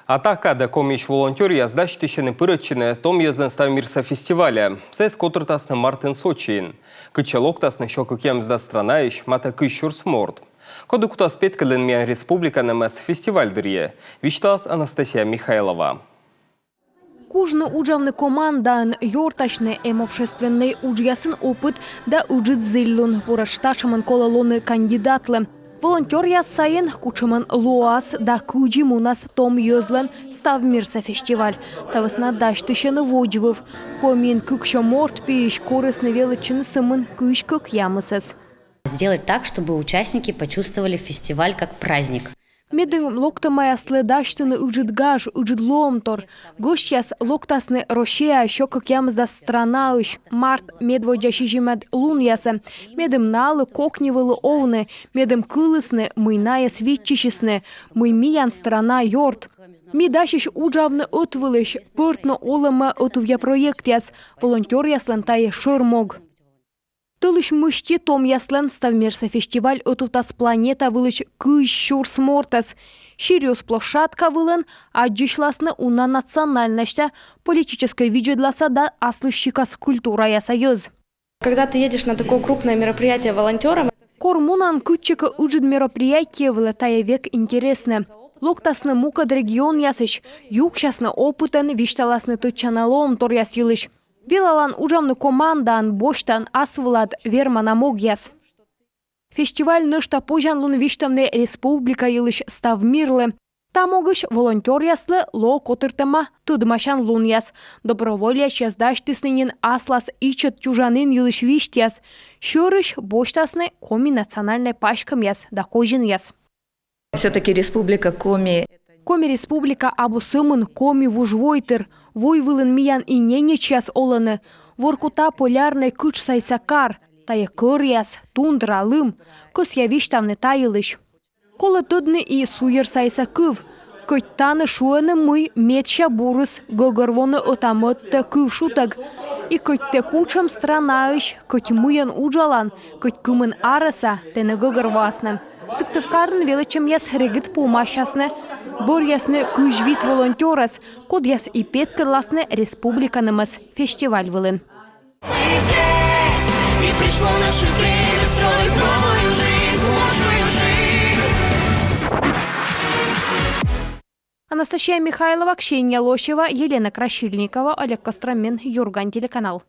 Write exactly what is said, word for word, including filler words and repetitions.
Атака да Комиысь волонтёръяс дасьтысьӧны пырӧдчыны том йӧзлӧн ставмирса фестивальӧ. Сійӧс котыртасны мартын Сочиын, кытчӧ локтасны сё кӧкъямысдас странаысь матӧ кызь сюрс морт. Коді кутас петкӧдлыны миян республиканымӧс фестиваль дырйи, висьталас Анастасия Михайлова. Кужны уджавны командаӧн, ёртасьны — эм общественнӧй уджъясын опыт да ыджыд зільлун. Буретш татшӧмӧн колӧ лоны кандидатлы. Волонтёръяс сайын кутшӧмӧн лоас да кыдзи мунас том йӧзлӧн ставмирса фестиваль. Та вӧсна дасьтысьӧны водзвыв. Комиын кыксё морт пиысь корисны велӧдчыны сӧмын кызь кӧкъямысӧс. Сделать так, чтобы участники почувствовали фестиваль как праздник. Медым локтӧмаяслы дасьтыны ыджыд гаж, ыджыд лоӧмтор. Гӧсьтъяс локтасны Россияӧ сё кӧкъямысдас странаысь март медводдза сизимӧд лунъясӧ. Медым налы кокни вӧлі овны, медым кылісны, мый найӧс виччысисны, мый миян страна ёрт. Ми дасьӧсь уджавны ӧтвылысь, пӧртны олӧмӧ ӧтувъя проектъяс. Волонтёръяслӧн тайӧ шӧр мог. Тӧлысь мысти томъяслӧн ставмирса фестиваль ӧтувтас планета вылысь кызь сюрс мортӧс. Сириус площадка вылын аддзысьласны уна национальносьта, политическӧй видзӧдласа да аслыс сикас культураяса йӧз. Когда ты едешь на такое крупное мероприятие волонтёром, кор мунан кытчӧкӧ ыджыд мероприятие вылӧ, тайӧ век интереснӧ. Локтасны мукӧд регионъясысь, юксясны опытӧн, висьталасны тӧдчана лоӧмторъяс йылысь. Велалан уджавны командаӧн, босьтан ас вылад вермана могъяс. Фестиваль — нӧшта позянлун висьтавны республика йылысь ставмирлы. Та могысь волонтёръяслы лоӧ котыртӧма тӧдмасян лунъяс. Доброволецъяс дасьтісны нин аслас ичӧт чужанін йылысь висьтъяс. Сьӧрысь босьтасны коми национальнӧй паськӧмъяс да козинъяс. Всё-таки Республика Коми. Коми Республика абу сӧмын Коми вужвойтыр. Войвылын миян и ненечьяс олӧны. Воркута — полярнӧй кытш сайса кар. Тайӧ кӧръяс, тундра, лым. Кӧсъя висьтавны та йылысь. Колӧ тӧдны и суйӧр сайса кыв. Кӧть тані шуӧны, мый медся бурыс гӧгӧрвоны ӧта-мӧдтӧ кыв шутӧг. И кӧть тэ кутшӧм странаысь, кӧть мыйӧн уджалан, кӧть кымын арӧса, тэнӧ гӧгӧрвоасны. Сыктывкарын велӧдчӧмъяс регыд помасясны. Бӧръясны кызь вит волонтёрӧс, кодъяс и петкӧдласны республиканымӧс фестиваль вылын. Мы здесь, и пришло наше время строить новую жизнь, лучшую жизнь. Анастасия Михайлова, Ксения Лосева, Елена Красильникова, Олег Костромин, «Юрган» телеканал.